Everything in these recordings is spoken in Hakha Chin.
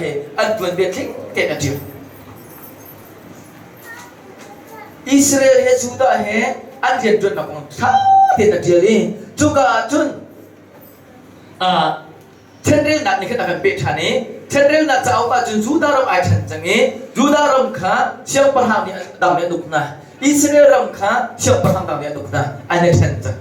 he an tuanbia tling tein a ṭial. Israel he Judah he an rianṭuannak kong ṭha tein a ṭial i cuka ah cun ṭhenrelnak nih khan a kan peh ṭhan i ṭhenrelnak cauk ah cun Judah ram ai ṭhen cang i Judah ram kha siangpahrang nih dang nih an uk hna. Israel ram kha siangpahrang dang nih an uk hna. An i ṭhen cang.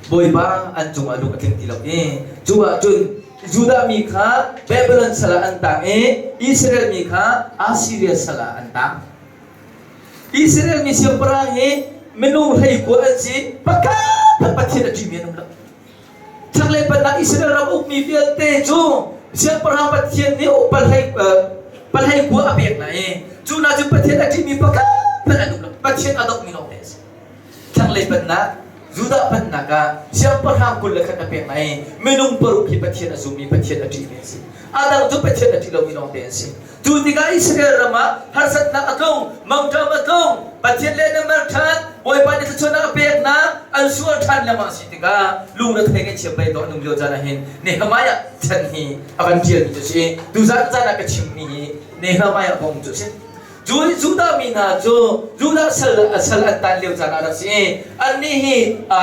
Bawipa an cungah lung a tling ti lo i cu ah cun Judah mi kha Babylon sal ah an tang i Israel mi kha Assyria sal ah an tang. Israel mi siangpahrang hi minung 19 an si, pakhat Pathian a ṭihmi an um lo. Chaklei pennak Israel ram ukmi vialte cu siangpahrang Pathian nih 19 a pek hna i cu hna cu Pathian a ṭihmi pakhat hmanh an um lo. Pathian a dohmi lawngte an si. Thlanglei pennak, Judah pennak ah siangpahrang 21 a pek hna i minung paruk hi Pathian a zummi, Pathian a ṭihmi an si. A dang cu Pathian a ṭih lomi lawngte an si. Cu tikah Israel ram ah harsatnak a tlung, mangṭam a tlung, Pathian le nan mer ṭhan, Bawipa nih thluachuahnak a pek hna, an sual ṭhan lengmang a si tikah lungre thei ngaihchia pei dawh an um lio caan ah hin Nehemiah chan hi a van ṭialmi cu a si. Tuzan caan ah ka chimmi hi Nehemiah kong cu a si. Judah mi hna cu Judah sal sal an tan lio caan ah rak si i annih hi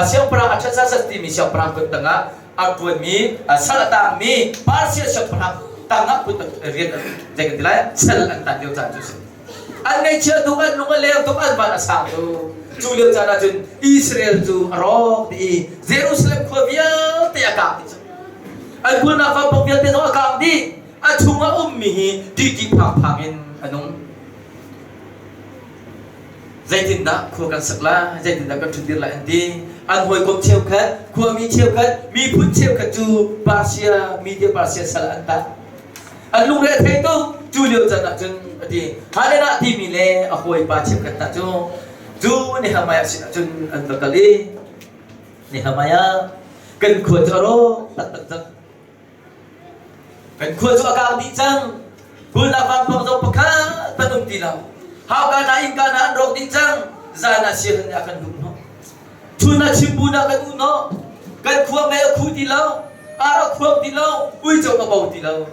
siangpahrang Artaxerxes timi siangpahrang kut tangah a ṭuanmi sal a tangmi Persia siangpahrang tangah kut rian zei kan ti lai sal an tan lio caan cu a si. An ngaihchia tuk, an lung a leng tuk, an van a sang tuk. Cu lio caan ah cun Israel cu a rawk dih i Jerusalem khua vialte a kang dih cang. An kulhnak vampang vialte zong a kang dih. A chungah ummi hi ṭihṭih phangphang in a nung. Zeitindah khua kan sak lai, zeitindah kan ṭhutdir lai an ti. An hawikom cheukhat, khuami cheukhat, miphun cheukhat cu Persia, Media Persia sal an tah. An lungre a thei tuk. Cu lio caan ah cun a ti. Hananah timi le a hawipa cheukhat hna cu cu Nehemiah sinah cun an va kal i Nehemiah kan khua cu a rawk taktak cang. Kan khua cu a kang dih cang. Kulhnak vampang zong pakhat hmanh um ti lo. Hauka hna innka hna an rawk dih cang. Zan ah siaherh nih a kan luh hnawh. Chun ah chimbu ah kan uh hnawh. Kan khua mei a khu ti lo. Ar a khuang ti lo. Uico a bo ti lo.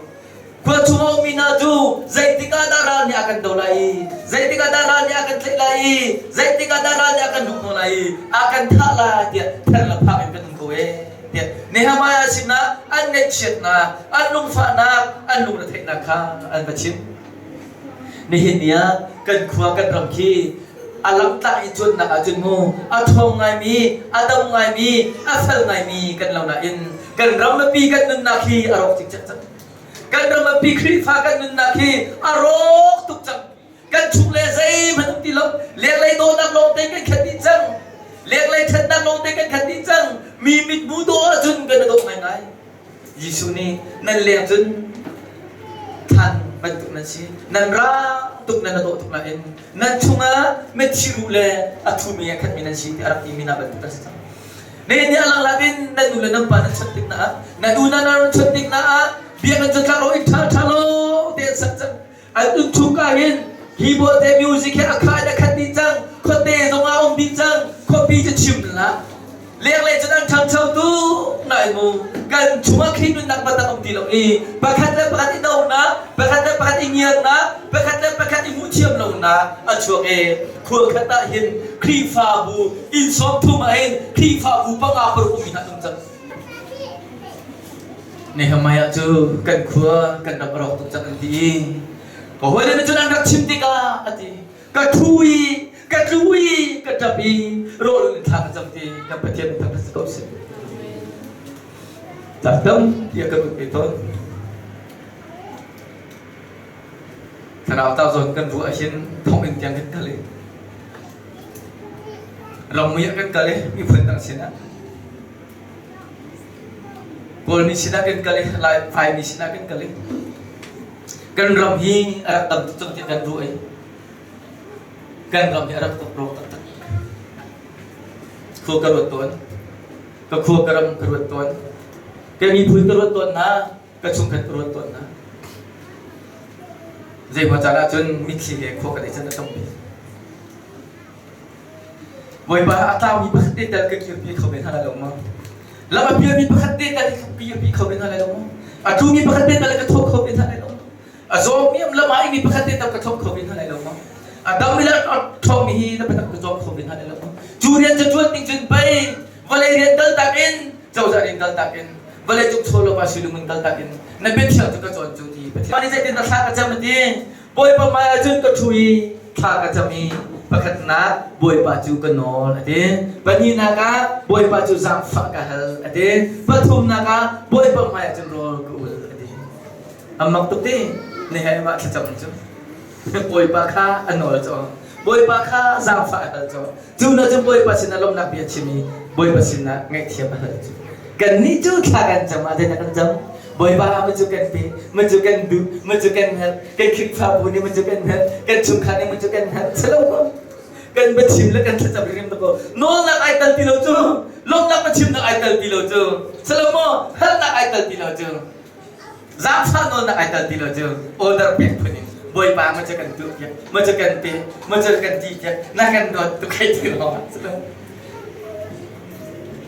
Khua chung a ummi hna cu zeitik ah dah ral nih a kan do lai i zeitik ah dah ral nih a kan tlaih lai i zeitik ah dah ral nih a kan luh hnawh lai i a kan thah lai tiah ther le phak in kan um ko ee. Nehemiah sinah an ngaihchiatnak, an lungfahnak, an lungretheihnak kha an va chim. Nihin ni ah kan khua kan ram khi a lamtlang i cuannak ahcun mu a ṭhawng ngaimi, a dam ngaimi, a fel ngaimi kan lo nain kan ram mipi kan nunnak hi a rawk cikcek cang. Kan ram mipi Khrihfa kan nunnak hi a rawk tuk cang. Kan chung le zeihmanh um ti lo. Lenglei dawtnak lawngte kan khat dih cang. Lenglei ṭhatnak lawngte kan khat dih cang. Mi mithmuh dawh ahcun kan i dawh ngaingai. Jesuh nih nan leng cun thlan bantuk nan si. Nan rang tuk nan dawh tuk nain nan chungah mithi ruh le a thumi a khatmi nan si tiah a rak timi hna bantuk an si cang. Nihin ni a langlak in nan nu le nan pa nan chawnh tik hna ah, nan unau nan chawnh tik hna ah biakinn cu tlak ro in ṭha ṭha lo te an sak cang. An innchung ah hin keyboard he music he a kha in a khat dih cang. Khuate zong ah um dih cang. Khuapi cu chim hlah. Lenglei cun an ṭhangcho tuk nain mu kan chungah khi nunnak bantuk um ti lo i pakhat le pakhat i donak, pakhat le pakhat i ngiarnak, pakhat le pakhat i hmuhthiam lonak a chuak i khua khat ah hin Khrihfabu inn 30 ah hin Khrihfabu panga paruk ummi hna an um cang. Nehemiah cu kan khua kan ram a rawk tuk cang an ti i ka hawile nih cun an rak chim tikah a ti ka ṭhu i ka tlu i ka ṭap i rawl in thla ka cam ti kan Pathian thangṭhat si ko seh. Tlak tampi a kan ut ve tawn. Thlarau ta zawn kan ruah ahhin thonginn tiang kan kal i rammui ah kan kal i miphun dang sinah Kawlmi sinah kan kal i Lai Laimi sinah kan kal i kan ram hi a rak tam tuk cang tiah kan ruah i kan ram hi a rak tuk rawk taktak. Khua ka ruat tawn. Ka khua ka ram ka ruat tawn. Ka miphun ka ruat tawn hna. Ka chungkhat ka ruat tawn hna. Zeimaw caan ahcun mitthli he khua ka dei can a tampi. Bawipa a tlaumi pakhat te tal ka kirpi kho ve hna lai lo maw? Lam a pialmi pakhat te tal ka kirpi kho ve hna lai lo maw? A tlumi pakhat te tal ka thawh kho ve hna lai lo maw? A zawmi um lam ah mi pakhat te tam ka thawk kho ve hna lai lo maw? A dam mi le a thawk mi hi na patak ka cawm kho ve hna lai lo maw? Cu rian cu ṭuan ding cun pei vawlei rian kal tak in cozah rian kal tak in vawlei cung chaw lo pa silung in kal tak in na biathiang cu ka cawn cu ti Pathian nih zeitin dah thla ka cam a ti Bawipa hmai ah cun ka ṭhu i thla ka cam i pakhatnak Bawipa cu ka nawl a ti pahnihnak ah Bawipa cu zaangfah ka hal a ti pathumnak ah Bawipa hmai ah cun rawl ka ul a ti A mak tuk ti Nehemiah thlacam cu Bawipa kha a nawl cu Bawipa kha zaangfah a hal cu cu na cun Bawipa sinah lawmhnak bia chim i Bawipa sinah ngaihthiam a hal cu kannih cu thla kan cam ah zeidah kan cam Bawipa ma cu kan pe ma cu kan duh ma cu kan hal kan Khrihfabu nih ma cu kan hal kan chungkhar nih ma cu kan hal silo kan biachim le kan thlacam rim ko nawlnak ai tal ti lo cu lawmhnak biachimnak ai tal ti lo cu silo maw halnak ai tal ti lo cu Zaangfah nawlnak ai tel ti lo cu order pek phun in Bawipa ma cu kan tuah piak, ma cu kan pe, ma cu kan ti piak, na kan dawt tuk hei ti lawng ah si lo.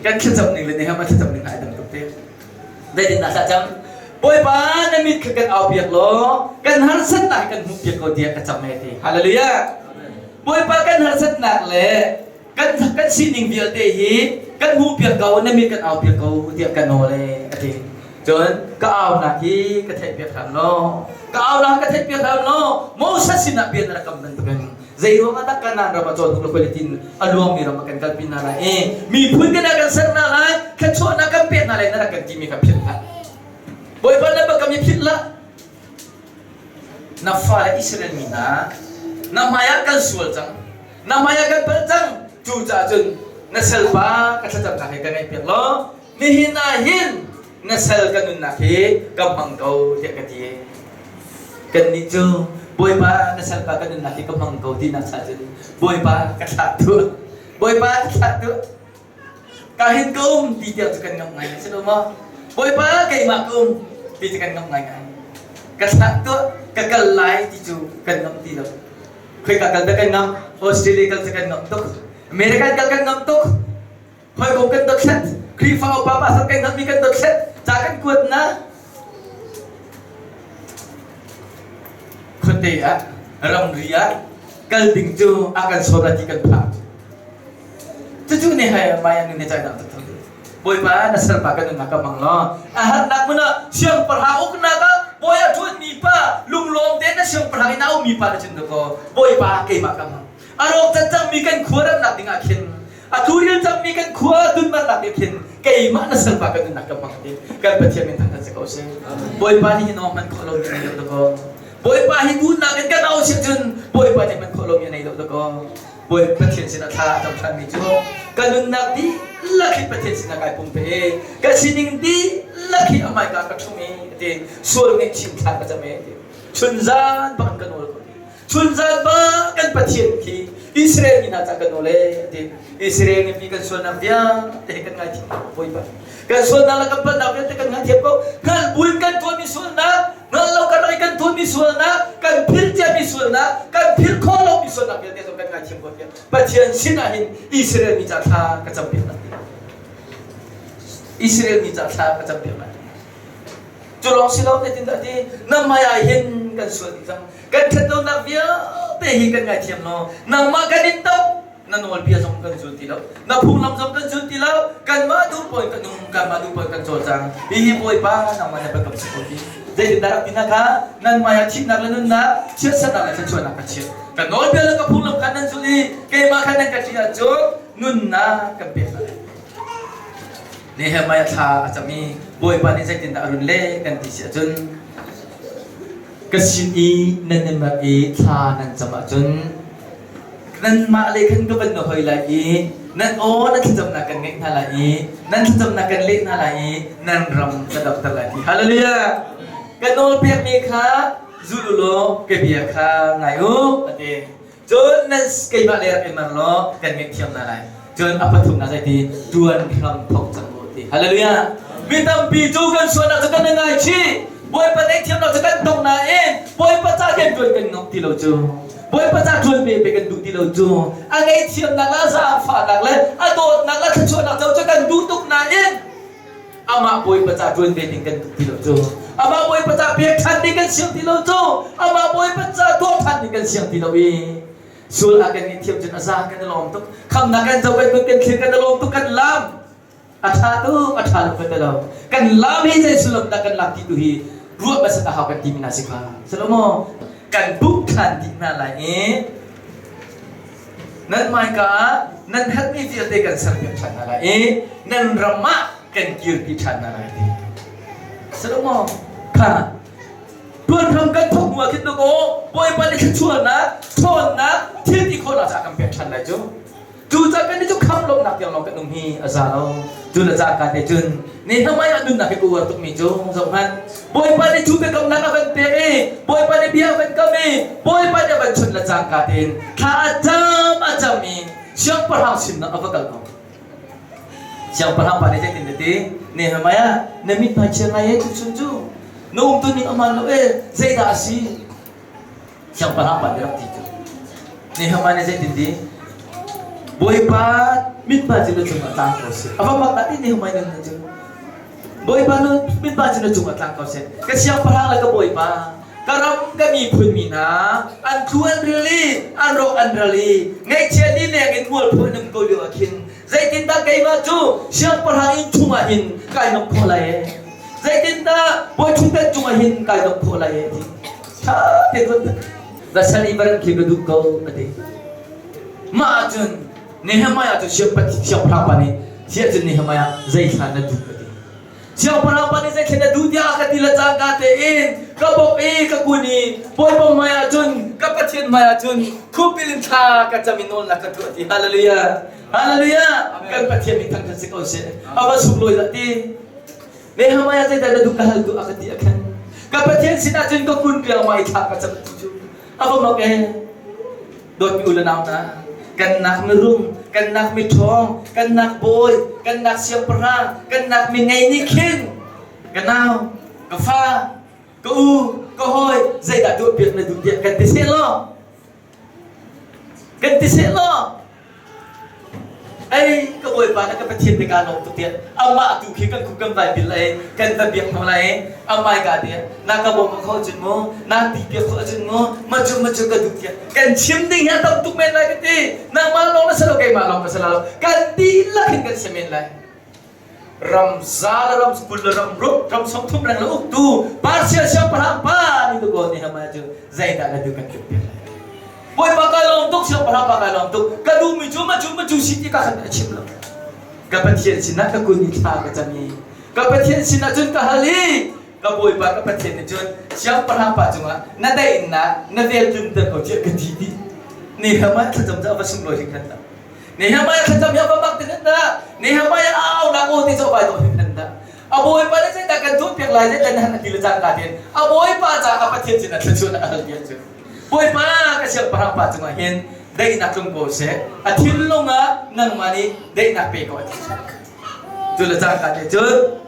Kan thlacam ning le ni ma thlacam ning ai dang tuk te. Zeitin dah thlacam? Bawipa na mit kha kan au piak law kan harsatnak kan hmuh piak ko tiah ka cam he ti. Hallelujah. Bawipa kan harsatnak le kan kan sining vialte hi kan hmuh piak ko na mit kan au piak ko tiah ka nawl e a ti cun ka aunak hi ka theih piak hram law ka aunak ka theih piak hram law Moses sinah bia na rak kam bantukin zei ruang ah dah Kanaan ram ah cawn tuk le a luangmi ram ah kan kalpi hna lai i miphun kan kan ser hna lai thluachuahnak kan pek hna lai na rak kan timi kha philh hlah Bawipa na bak kam i philh lah Na fale Israel mi hna, na hmaiah kan sual cang, na hmaiah kan palh cang. Cucaah cun na salpa ka thlacamnak hi ka ngaihpiak law nihin ah hin na sal ka nunnak hi ka hmang ko tiah ka ti. Kannih cu Bawipa na salpa ka nunnak hi ka hmang ko tinak cha cun Bawipa ka thlah tuah. Bawipa ka thlah tuah. Ka hin ka um ti tiang cu kan ngamh ngai si lo maw? Bawipa keimah ka um ti cu kan ngamh ngai ngai. Ka thlah tuah ka kal lai ti cu kan ngamh ti lo. Khoika kal dah kan ngamh? Australia kal cu kan ngamh tuk. American kal kan ngamh tuk. Hawikom kan dothlet. Khrihfa upa pastor kan hngalhmi kan dothlet. Ca kan kuat na. Khuate ah ramri ah kal ding cu a kan sawm ti kan phak. Cucu nih hai maya nu nih cai dang tuk Bawipa na salpa kan nunnak ka hmang law a harnak hmun ah siangpahrang uknak ah bawi a ṭuanmi pa lunglawm tein na siangpahrang in a ummi pa na cun ko Bawipa keimah ka hmang a rawk can cangmi kan khua ramnak ding ah khin a turil cangmi kan khua dunmarnak ding khin keimah na salpa kan nunnak ka hmang ti kan Pathian min thangthat si ko seh Bawipa nih hin aw hman khawh lo mi nei lo ko Bawipa hi duhnak in kan au si cun Bawipa nih hman khawh lo mi nei lo ko Bawi Pathian sinah thla a cam ṭhanmi cu ka nunnak dihlak hi Pathian sinah kai pumpe i ka sining dihlak hi a hmaika ka ṭhum i a ti sual ngaihchih thla ka cam e a ti chunzan bak ka nawl ko chunzan bak kan Pathian khi Israel mi hna ca ka nawl e a ti Israel mipi kan sualnak vialte kan ngaithiam ko Bawipa kan sualnak le kan palhnak vialte kan ngaithiam ko hngalh buin kan tuahmi sualnak hngalh lo kan rak kan tuahmi sualnak kan philh ciami sualnak kan philh khawh lomi sualnak vialte zong kan ngaithiam ko tiah Pathian sinah hin Israel mi ca thla ka campiak hna Israel mi ca thla ka campiak hna cu lawng si lo zeitin dah ti na hmai ah hin kan sual dih cang kan ṭhat lonak vialte hi kan ngaithiam law nangmah kan in doh na nawlbia zong kan zul ti lo na phunglam zong kan zul ti lo kanmah duh pawi kan um kanmah duh pawi kan cawlcang hihi bawipa nangmah na biakam si ko ti zeitindah rak ti na kha nan hmai ah thihnak le nunnak chiatsernak le thluachuahnak ka chiah ka nawlbia le ka phunglam kha nan zul i keimah kha nan ka ṭih ahcun nunnak kan pek lai Nehemiah thla a cam i Bawipa nih zeitindah a run leh kan ti si ahcun ka sin i nan i mer i thla nan cam ahcun Nanmah lei khan ka van na hoi lai i nan aw nan thlacamnak kan ngaih hna lai i nan thlacamnak kan leh hna lai i nan ram ka damter lai ti. Hallelujah! Ka nawl pekmi kha zul u law ka bia kha ngai u a ti. Cun nan keimah le rak i mer law kan ngaihthiam hna lai. Cun a pathumnak zei ti tuan hram thawk cang u ti. Hallelujah! Mi tampi cu kan sualnak cu kan i ngaichih. Bawipa ngaihthiamnak cu kan tong nain Bawipa ca kan tuan kan ngam ti lo cu. Bawipa ca ṭuan ve pe kan duh ti lo cu a ngaihthiamnak le a zaangfahnak le a dawtnak le thluachuahnak co cu kan duh tuk nain amah Bawipa ca ṭuan ve ding kan duh ti lo cu. Amah Bawipa ca pek ṭhan ding kan siang ti lo cu. Amah Bawipa ca tuah ṭhan ding kan siang ti lo i sul ah kan ngaihthiam cun a za kan i lawm tuk. Khamnak kan co kan kut kan thlir kan i lawm tuk kan lam. A ṭha tuk a ṭha lo kan ti lo. Kan lam hi zei sullam dah kan lak ti tu hi ruah hmasat a hau kan ti mi hna si kha. Salomo kan buk ṭhan dih hna lai i Nan hmaika ah nan herhmi vialte kan serpiak ṭhan hna lai i nan ram ah kan kirpi ṭhan hna lai ti. Salomo kha tuanram kan thawk hnu ah khin aw Bawipa nih thluachuahnak, ṭhawnnak, thil ti khawhnak caah kan pek ṭhan lai cu. Cucaah kan cu kham lawmhnak tiang lawng kan um hi a za lo. Cu le cangka te cun Nehemiah ah nunnak hi ka uar tukmi cu zoh hmanh. Bawipa nih cu biakamnak a van pek i Bawipa nih bia a van kam i Bawipa nih a van chawnh le cangka tein thla a cam a cam i siangpahrang sinah a va kal ko. Siangpahrang pa nih zeitin a ti? Nehemiah, na mithmai chia ngai e tuchun cu. Na umtu ning a hmaan lo e, zeidah a si? Siangpahrang pa nih rak ti cu. Nehemiah nih zeitin ti? Bawipa mithmai cu na cungah tlang ko seh. A va mak dah ti Nehemiah nun cu. Bawipa nu mithmai cu na cungah tlang ko seh. Ka siangpahrang le ka bawipa, ka ram ka miphun mi hna an thu an ril i an rawk an ral i ngaihchia lileng in mualpho an um ko lio ah khin zeitindah keimah cu siangpahrang inn chungah hin kai nok khawh lai e? Zeitindah bawi ṭhutdan cungah hin kai nok khawh lai e? Ti ṭha tein ruat va sal i va rem khi ka duh ko a ti. Mah ahcun Nehemiah cu siangpahrang pa nih siah cun Nehemiah zei thla na duh a ti. Siangpahrang pa nih zei thla na duh tiah a ka ti le cangka tein ka bawk i ka kun i Bawipa hmai ah cun ka Pathian hmai ah cun khupil in thla ka cam i nawlnak ka tuah ti. Hallelujah. Hallelujah. Kan Pathian min thangṭhat si ko seh. A va sunglawi dah ti. Nehemiah zeidah na duh ka hal duh a ka ti a khan. Ka Pathian sinah cun ka kun riangmang i thla ka cam ti cu a va mak ee. Dawtmi u le nau hna, kan nak mirum, kan nak miṭhawng, kan nak bawi, kan nak siangpahrang, kan nak mi ngei nih khin ka nau, ka fa, ka u, ka hawi zeidah tuahpiak na duh tiah kan ti seh law Kan ti seh law, ei ka bawipa na ka Pathian te kaa lawm tuk tiah amah tu khi kan khup kan vai bil lai kan va biak hna lai amai ka tiah na ka bawm kho cun mu na ti piak kho cun mu ma cu ma cu ka duh tiah kan chim ding hi a tam tuk men lai ka ti nangmah lawng na si lo keimah lawng ka si lo kan dihlak hin kan si men lai. Ram za le ram 20 le ram ruk ram 30 reng le uktu Persia siangpahrang pa ni tu ko Nehemiah cu zeidah na duh kan tluk piak lai. Bawipa kai lawm tuk siangpahrang pa kai lawm tuk ka duhmi cu ma cu ma cu si ti ka khan a chim lo. Ka Pathian sinah ka kun i thla ka cam i ka Pathian sinah cun ka hal i ka Bawipa ka Pathian nih cun siangpahrang pa cungah na daihnak na vel tlunter ko tiah ka ti dih. Nehemiah thlacam cu a va sunglawi hringhran dah. Nehemiah thlacam hi a va mak ti hnan dah. Nehemiah a aunak aw ti cu a vai dawh hringhran dah. A bawipa nih zeidah kan tuahpiak lai zeidah na han a ti le cangka tein a bawipa caah a Pathian sinah thluachuah a hal piak cu. Bawipa ka siangpahrang pa cungah hin daihnak tlung ko seh. A thinlung ah nangmah nih daihnak pe ko a ti. Cu le cangka te cun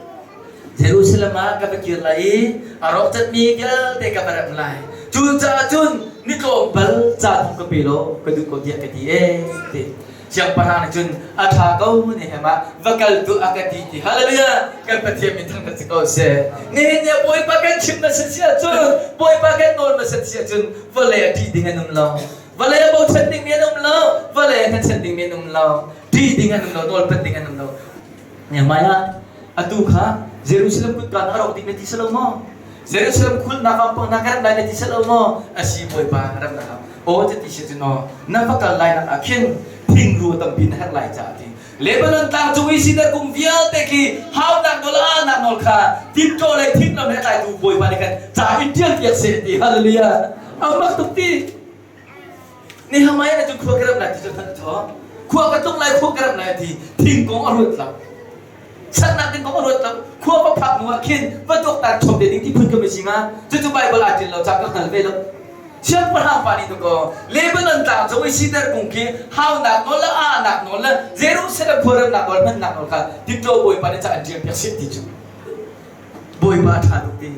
Jerusalem ah ka va kir lai i a rawk catmi vialte ka va remh lai. Cucaah cun ni tlawmpal ca thong ka pe law ka duh ko tiah ka ti ee ti. Siangpahrang nih cun a ṭha ko Nehemiah va kal tuah a ka ti ti. Hallelujah! Kan Pathian min thangṭhat si ko seh. Nihin ni ah Bawipa kan chim na si ahcun Bawipa kan nawl na si ahcun vawlei a ṭih ding an um lo. Vawlei a bochan dingmi an um lo. Vawlei a hnachan dingmi an um lo. Ṭih ding an um lo. Nawlpat ding an um lo. Nehemiah, atu kha Jerusalem kutka na rawk ding na ti si lo maw? Jerusalem khulnak vampang na ka rat lai na ti si lo maw? Asi Bawipa, ram na hau. Aw cuti si cu naw, na va kal lai nak ah khin thingru tampi na herh lai caah ti. Lebanon tlang cung i sidar kung vialte khi haunak nawl ahnak nawl kha timṭaw le thinglam he a tlaitu Bawipa nih khan ca in ṭial piak seh ti. Hallelujah. A mak tuk ti. Nehemiah cu khua ka ramh lai ti cu hmanh a thaw. Khua ka tlung lai, khua ka ramh lai a ti. Thingkung a ruat lo. Channak ding kong a ruat lo. Khua va phak hnu ah khin va tuaktan chom te ding ti phun ka si nga. Cucu Bible aa ṭil lo ca ka hngal ve lo. Siangpahrang pa nih tukaw Lebanon tlang cung i sidar kung khi haunak nawl le ahnak nawl le Jerusalem khua remnak nawl hmannak nawl kha Tito bawipa nih ca an ṭial piak seh ti cu. Bawipa a ṭha tuk ti.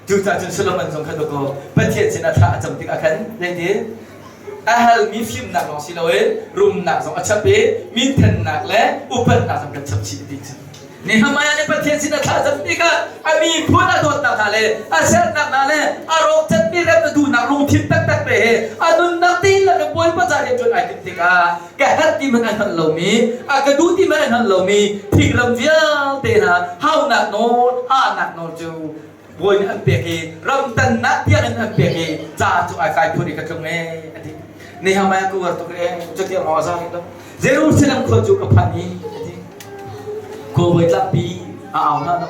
Cucaah cun Solomon zong kha dawkaw Pathian sinah thla a cam tikah khan zeitin a halmi fimnak lawng si loin rumnak zong a chap i minthannak le upatnak zong kan chap chih ti cu. Nehemiah nih Pathian sin a thlacam tikah a miphun a dawtnak hna le a sernak hna le a rawkcatmi rem a duhnak lungthin taktak te he a nunnak dihlak in Bawipa ca rianṭuan ai timh tikah ka herh ti hmanh ai hngalh lomi, a ka duh ti hmanh ai hngalh lomi thingram vialte hna haunak nawl, ahnak nawl cu Bawi nih an pek i ramtannak tiang in an pek i ca cu ai kai phun i ka tlung ee a ti. Nehemiah ka uar tuk ee cutiang maw a za rih lo. Jerusalem khua cu ka phan i a ti. Khuabawi tlangpi a au hna lo.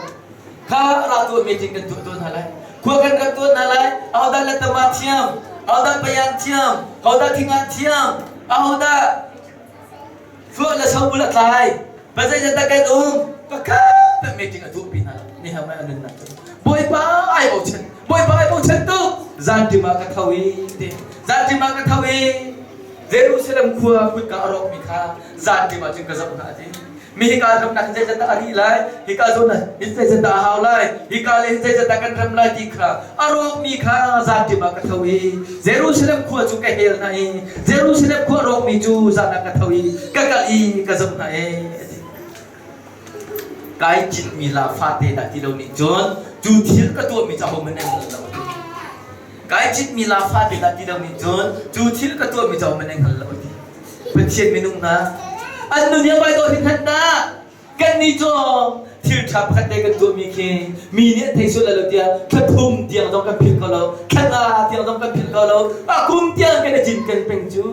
Kha ra tuah meeting kan tuah tuah hna lai. Khua kan rak tuah hna lai. Ahodah letama thiam, ahodah payan thiam, ahodah thingan thiam, ahodah Fluah le sobul a tlai. Pazeizat kan um. Pakhat pe meeting a tuahpi hna. Nehemiah a nunnak cu. Bawipa ai bochan. Bawipa ai bochan tuk. Zanṭim ah ka tho i ti. Zanṭim ah ka tho i Jerusalem khua kutka a rawkmi kha zanṭim ah cun ka zoh hna a ti. Mi hika ramnak hin zeizat dah a rih lai, hika zawn ah hin zeizat dah a hau lai, hika le hin zeizat dah kan ram lai ti kha a rawkmi kha zanṭim ah ka tho i Jerusalem khua cu ka hel hna i Jerusalem khua rawkmi cu zan ah ka tho i ka kal i ka zoh hna e a ti. Kai citmi la fate dah ti lo nih cun cu thil ka tuahmi cu ahohmanh an hngal lo a ti. Kai citmi la fate dah ti lo nih cun cu thil ka tuahmi cu ahohmanh an hngal lo a ti. Pathian minung hna an nun hi a vai dawh hringhran dah. Kannih cu thil ṭha pakhat te kan tuahmi khi mi nih an thei sual lai lo tiah thla thum tiang zong kan philh kho lo, thla nga tiang zong kan philh kho lo, a kum tiang kan i cinken peng cu.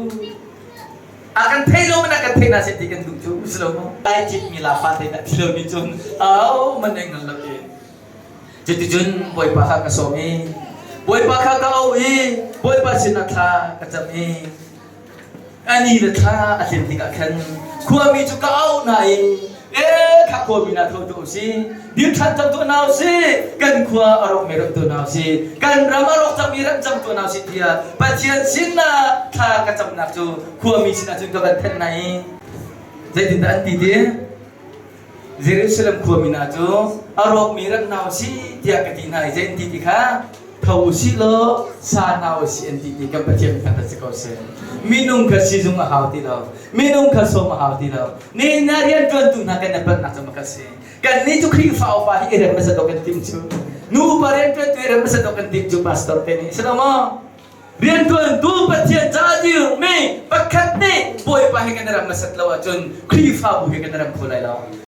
A kan thei lo man a kan thei na seh ti kan duh cu si lo maw? Ai citmi la fa te dah ti lo nih cun au man eng lo e. Cuticun Bawipa kha ka sawm i Bawipa kha ka auh i Bawipa sinah thla ka cam i A ni le thla a tlin tikah khan khuami cu ka auh hna i ee kha khuami hna tho tuah usih dir ṭhan cang tuah hna usih kan khua a rawkmi ram tuah hna usih kan ram a rawk cangmi ram cang tuah hna usih tiah Pathian sinah thla ka camnak cu khuami sinah cun ka van thanh hna i zeitindah an ti ti Jerusalem khuami hna cu a rawkmi rat hna usih tiah ka ti hna i zei an ti ti kha tho usih law sa hna usih an ti ti kan Pathian kha si ko seh. Minung kha sizung a hau ti lo. Minung kha sawm a hau ti lo. Nihin na rianṭuantu hna kan i palhnak cu makhat si. Kannih cu Khrihfa upa hi i rem hmasa dawh kan tim cu. Nu upa rianṭuantu i rem hmasa dawh kan tim cu pastor te nih si lo maw? Rianṭuantu Pathian ca dirmi pakhat nih Bawipa he kan i rem hmasat lo ahcun Khrihfabu he kan i rem kho lai lo.